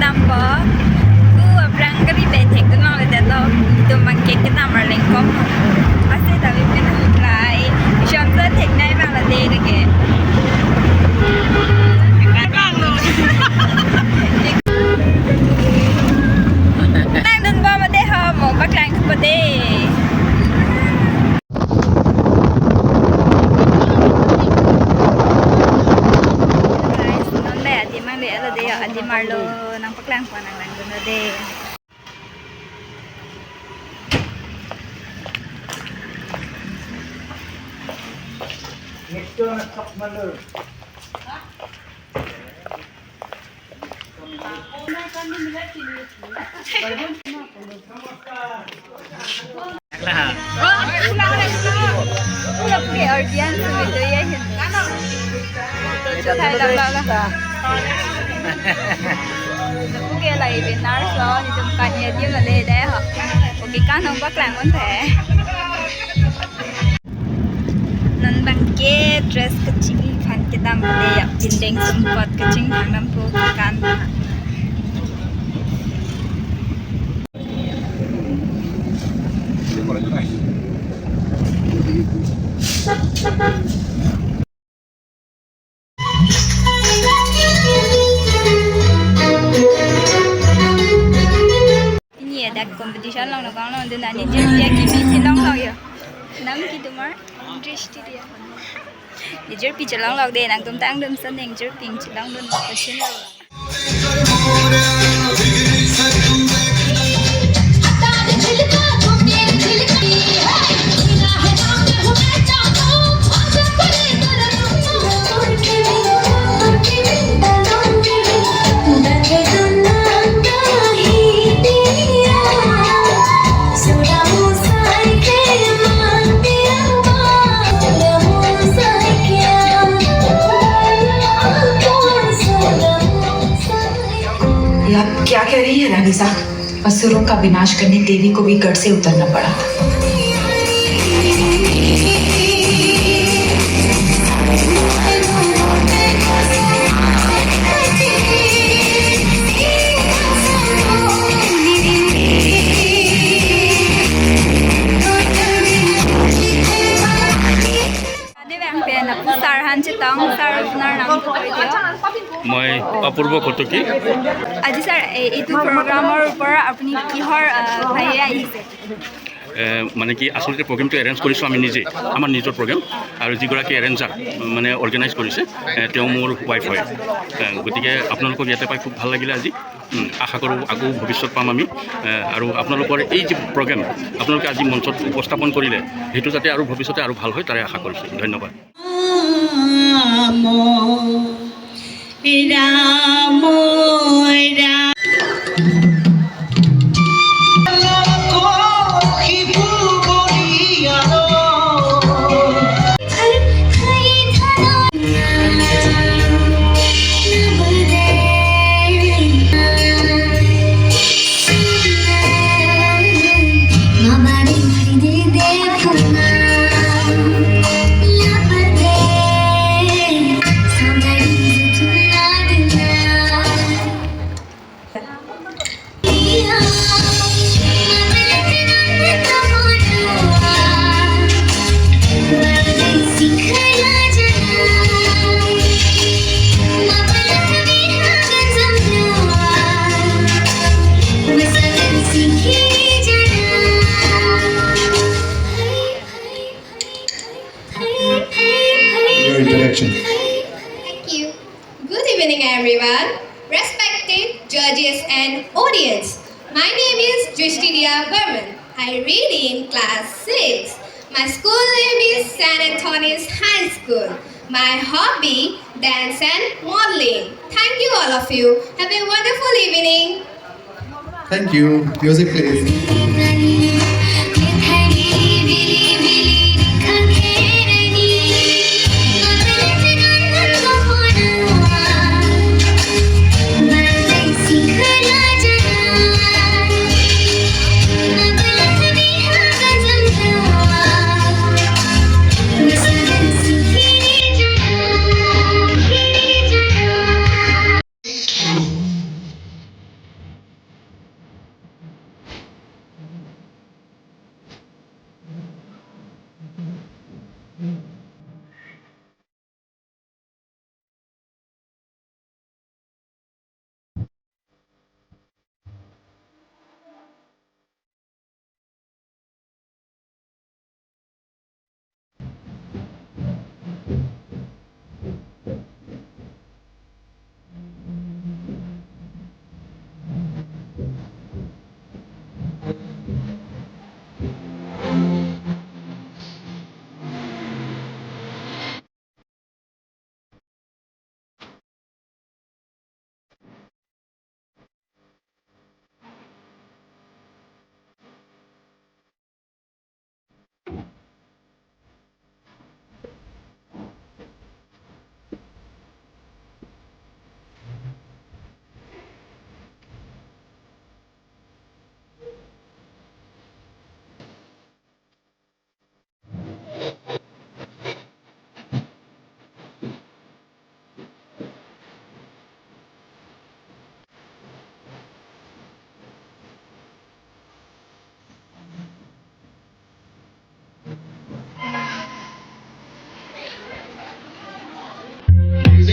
Kedam po ku aprang kari bethek tu long le lo tum bang ke kedam ar leng kom ase da bi pin lai sham za thek nai bang la de de ke nang dun ba ma de ha mo ba klang pa de. Adi Marlo nang paklang pa nang lang dun de. Next door na. Dress kecing kan kita beli ya bindeng sempat kecing tanam pu kan. Ini ada competition long long long dan ini dia kimi long long ya. নাম কি তোমার? দৃষ্টি দিয়া নিজের পিছে লং লগ দে নাং তুম তাং দুম সন নিজের পিং লং দুম পছন্দ ये आप क्या कह रही है रानी साहब? असुरों का विनाश करने देवी को भी गढ़ से उतरना पड़ा था। মই অপূৰ্ব কটকী। আজি ছাৰ এইটো প্ৰগ্ৰামৰ ওপৰত আপুনি কিহৰ বাহিৰে আহিছে? মানে কি, আচলতে প্ৰগ্ৰেমটো এৰেঞ্জ কৰিছোঁ আমি নিজে, আমাৰ নিজৰ প্ৰগ্ৰেম। আৰু যিগৰাকী এৰেঞ্জাৰ মানে অৰ্গেনাইজ কৰিছে তেওঁ মোৰ ৱাইফ হয়। গতিকে আপোনালোকক ইয়াতে পাই খুব ভাল লাগিলে আজি। আশা কৰোঁ আকৌ ভৱিষ্যত পাম আমি। আৰু আপোনালোকৰ এই যি প্ৰগ্ৰেম আপোনালোকে আজি মঞ্চত উপস্থাপন কৰিলে, সেইটো যাতে আৰু ভৱিষ্যতে আৰু ভাল হয় তাৰে আশা কৰিছোঁ। ধন্যবাদ। Ram Ram. Your introduction. Thank you. Good evening, everyone. Respected judges and audience. My name is Drishti Diya Burman. I read in class 6. My school name is San Antonio's High School. My hobby, dance and modeling. Thank you, all of you. Have a wonderful evening. Thank you. Music, please.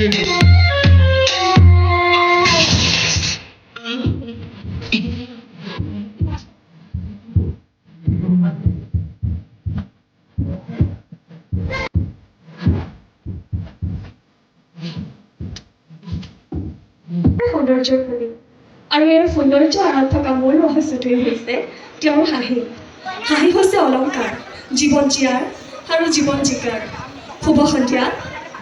সৌন্দৰ্যৰ প্ৰতীক আৰু ইয়াৰ সৌন্দৰ্য আঁৰত থকা মূল ৰহস্যটোৱেই হৈছে তেওঁৰ হাঁহি। হাঁহি হৈছে অলংকাৰ, জীৱন জীয়াৰ আৰু জীৱন জিকাৰ। শুভ সন্ধিয়া।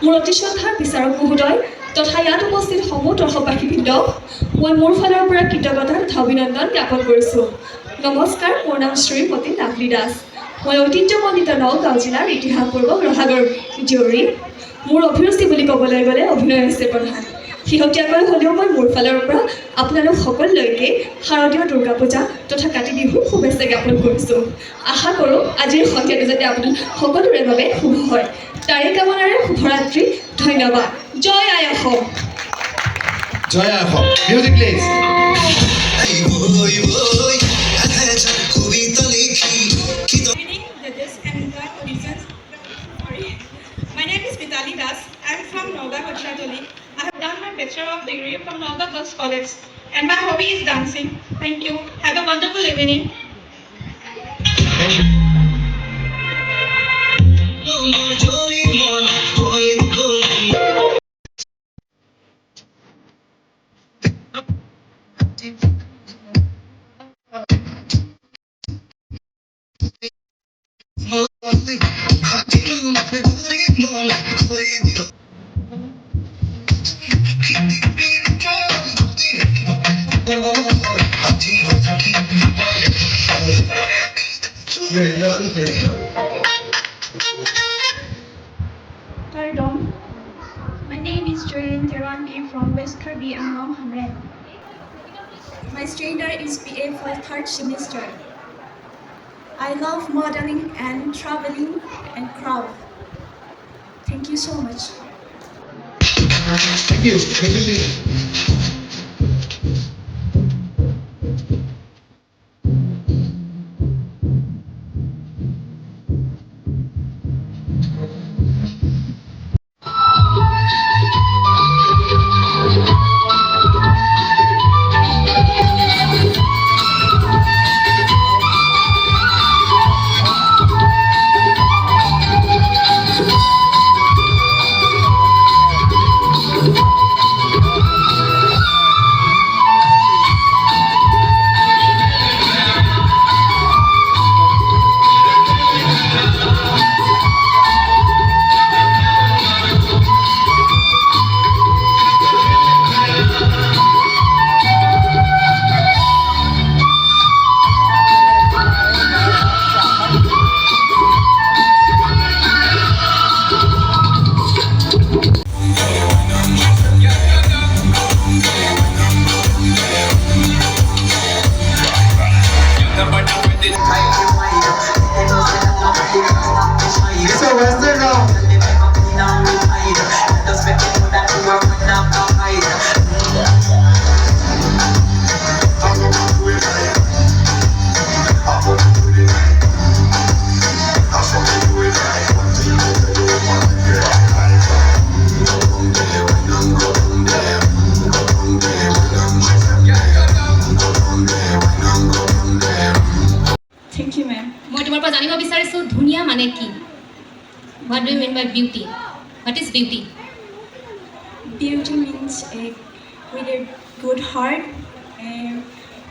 মোৰ অতি শ্ৰদ্ধাৰ বিচাৰক মহোদয় তথা ইয়াত উপস্থিত সমূহ দৰ্শকবাসীবৃন্দ, মই মোৰ ফালৰ পৰা কৃতজ্ঞতা তথা অভিনন্দন জ্ঞাপন কৰিছোঁ। নমস্কাৰ, মোৰ নাম শ্ৰীমতী লাভলী দাস। মই ঐতিহ্যমণ্ডিত নগাঁও জিলাৰ ইতিহাস পূৰ্বক ৰহাগৰ জীয়ৰী। মোৰ অভিৰুচি বুলি ক'বলৈ গ'লে অভিনয় হৈছে প্ৰধান। শেহতীয়াকৈ হ'লেও মই মোৰ ফালৰ পৰা আপোনালোক সকলোলৈকে শাৰদীয় দুৰ্গা পূজা তথা কাতি বিহুৰ শুভেচ্ছা জ্ঞাপন কৰিছোঁ। আশা কৰোঁ আজিৰ সন্ধিয়াটো যাতে আপোনালোক সকলোৰে বাবে শুভ হয়, তাৰে কামনাৰে শুভৰাত্ৰি। ধন্যবাদ। জয় আই অসম। জয় আই Assam. Music please. Evening, judges and the audience. Sorry. My name is Mitali Das. I am from Nagaon Kothiatoli. I have done my Bachelor of Degree from Nagaon Girls College, and my hobby is dancing. Thank you. Have a wonderful evening. Thank you. Pardon. My name is Joanne Teranbi from West Kirby Anglong Hamren. My standard is BA for third semester. I love modeling and traveling and craft. Thank you so much. Thank you. Thank you. It's a Western now. Thank you, ma'am. মই তোমাৰ পৰা জানিব বিচাৰিছোঁ, ধুনীয়া মানে কি? What do mean by beauty? What is beauty? Beauty means with a good heart and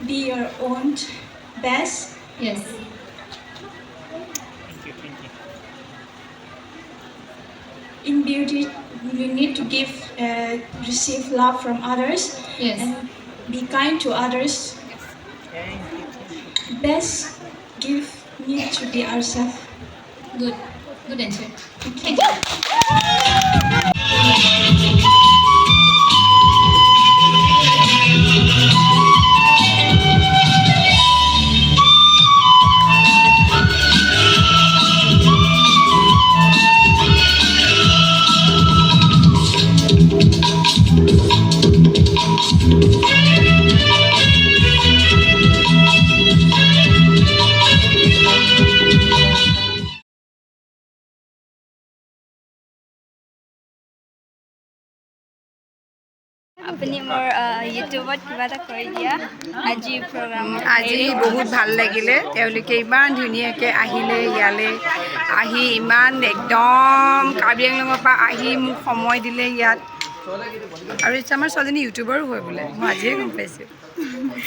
be your own best. Yes. In beauty, you need to give, receive love from others and be kind to others. Best give need to be ourselves. Good, good answer. Thank you. আপুনি মোৰ ইউটিউবত কিবা এটা কৈ দিয়া আজি প্ৰগ্ৰামৰ। আজি বহুত ভাল লাগিলে। তেওঁলোকে ইমান ধুনীয়াকৈ আহিলে, ইয়ালৈ আহি ইমান একদম কাৰ্বি আংলঙৰ পৰা আহি মোক সময় দিলে ইয়াত। আৰু এতিয়া আমাৰ ছোৱালীজনী ইউটিউবাৰো হয় বোলে, মই আজিয়ে গম পাইছোঁ।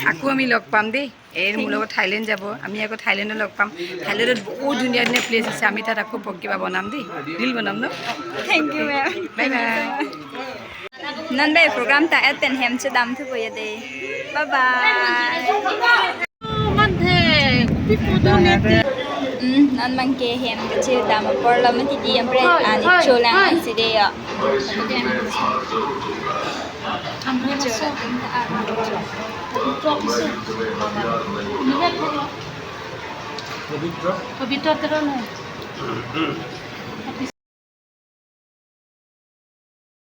আকৌ আমি লগ পাম দেই। এই মোৰ লগত থাইলেণ্ড যাব, আমি আকৌ থাইলেণ্ডত লগ পাম। থাইলেণ্ডত বহুত ধুনীয়া ধুনীয়া প্লেচ আছে। আমি তাত আকৌ কিবা বনাম দেই, ৰিল বনাম ন। Thank you ma'am. Bye bye. Nan bay program ta at pen hem che dam thu boye de. Bye bye. Nan mang ke hem ke che dam por la ma ti di am pre ani cholang si de ya. পবিত্ৰ।